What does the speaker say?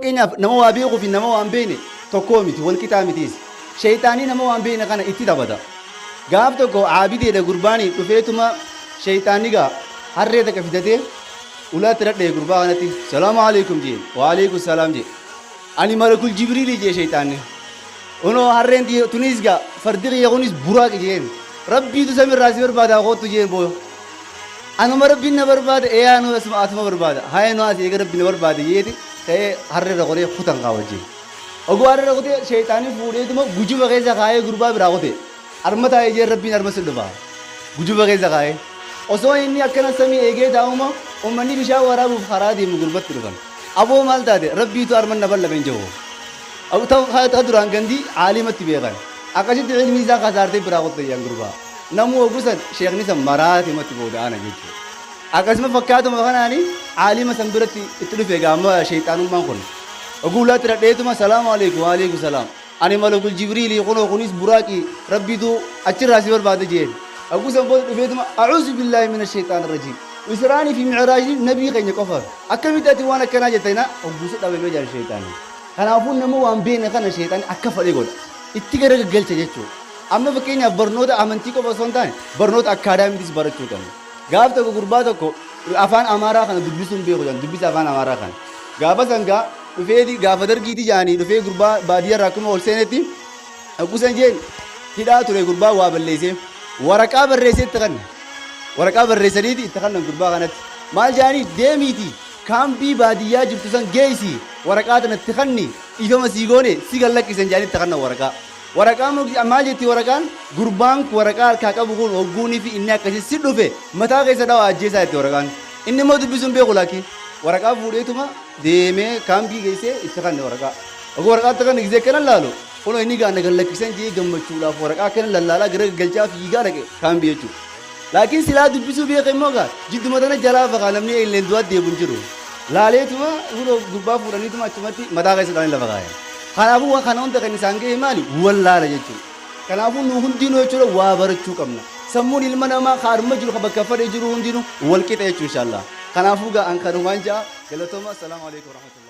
fakkeenyaaf nama waa beekuu fi nama waa hin beekne tokkoo miti, wal qixaa mitiis. Sheyxaanni nama waa hin beekne kana itti taphata. Gaaf tokko Aabideedha gurbaani dhufeetuma sheyxaanni gaa harree takka fidatee ulaatti dhadha'e gurbaa kanatti. Salaamu alaikum jeen. Wa alaikum salaam jee. Ani malakul jibriili jee sheyxaanni. Unoo harreen tiyya tunis gaa fardi kiyya kunis buraaqi jeen. Rabbiitu samirraa si barbaadaa koottu jeen boo. Anuma rabbiin na barbaada ee anuu asuma atuma barbaada. Haya nu as eega rabbi na barbaade jeeti ka'ee harreerra koree kutan kaa wajjin. Oguu harreerra kutee sheeyxaanii fuudheetuma gujuba keessa kaayee gurbaa biraa kute. Arma taa'ee jeen rabbiin arma si dhufa. Gujuba keessa kaayee. Osoo inni akkana samii eegee taa'uma ummanni bishaan waraabuuf karaa deemu gurbatti dhufan. Aboo maal taate rabbiitu arman na ballame hin jiru. Ta duraan gandi aalimatti beekan. Akkasitti ilmii isaa kasaartee biraa kutte jaan gurbaa. Namuu hogguu san sheekni san maraatimatti booda aana jechuudha. Akkasuma fakkaatuma kanaani aalima san biratti itti dhufe egaa amma sheeyxaanummaan kun. Hogguu ulaatti dhadheetuma salaamu alaikum wa alaikum salaam. Ani malakul jibriilii kunoo kunis buraaqii rabbiitu achirraa si barbaada jeen. Hogguu san booda dhufeetuma a'uuzu billaahi mina sheeyxaana rajiim. Israanii fi mi'raajni nabii keenya qofaaf. Akkamitti ati waan akkanaa jetta jenna hogguusa dhabamee jaan sheeyxaanni. Kanaafuu nama waan beekne kana sheeyxaanni akka fedhe godha. Itti gara gaggalcha jechuudha. Amma fakkeenyaaf barnoota amantii qofa osoo hin taane barnoota akkaadaamiitis barachuu qabna. Gaaf tokko gurbaa tokko afaan Amaaraa kana dubbisuu hin beeku jedhan dubbisa afaan Amaaraa kana. Gaafa san gaa dhufeeti gaafa dargiiti jedhanii dhufee gurbaa baadiyyaa irraa akkuma ol seenetti hoggusan jeen hidhaa ture gurbaa waa balleessee waraqaa barreessee itti kanne. Waraqaa barreessaniiti itti kannan gurbaa kanatti. Maal jedhanii deemiiti kaambii baadiyyaa jirtu san geessi waraqaa tana itti kanni dhiifama sii goone si gad lakkisan jedhanii itti kannan waraqaa. Waraqaa maal jetti waraqaan gurbaan waraqaa harkaa qabu kun hogguunii fi inni akkasii si dhufe mataa keessa dhawaa ajjeesaa jetti waraqaan. Inni immoo dubbisuun beeku laakki. Waraqaa fuudheetuma deemee kaambii geessee itti kanne waraqaa. Oguu waraqaa itti kanne gisee akkana laalu kunoo inni gaa na gad lakkisan jee gammachuudhaaf waraqaa akkana lallaalaa gara galchaa fiigaa dhaqe kaambii jechuudha. Laakiin silaa dubbisuu beeke immoo gaa jidduma tana jalaa fakaa namni illeen du'aa deebu hin jiru. Laaleetuma kunoo gurbaa fuudhaniituma achumatti mataa keessa dhahanii lafa kaayan. Kanaafuu waan kana hunda kan isaan gahe maali? Wallaala jechuudha. Kanaafuu nu hundinuu jechuudha waa barachuu qabna. Sammuun ilma namaa ka arma jiru ka bakka fadhe jiru hundinuu wal qixa jechuudha inshaallah. Kanaafuu gaa an kanumaan ja'a galatooma. Assalaamu alaikum warahmatullahi.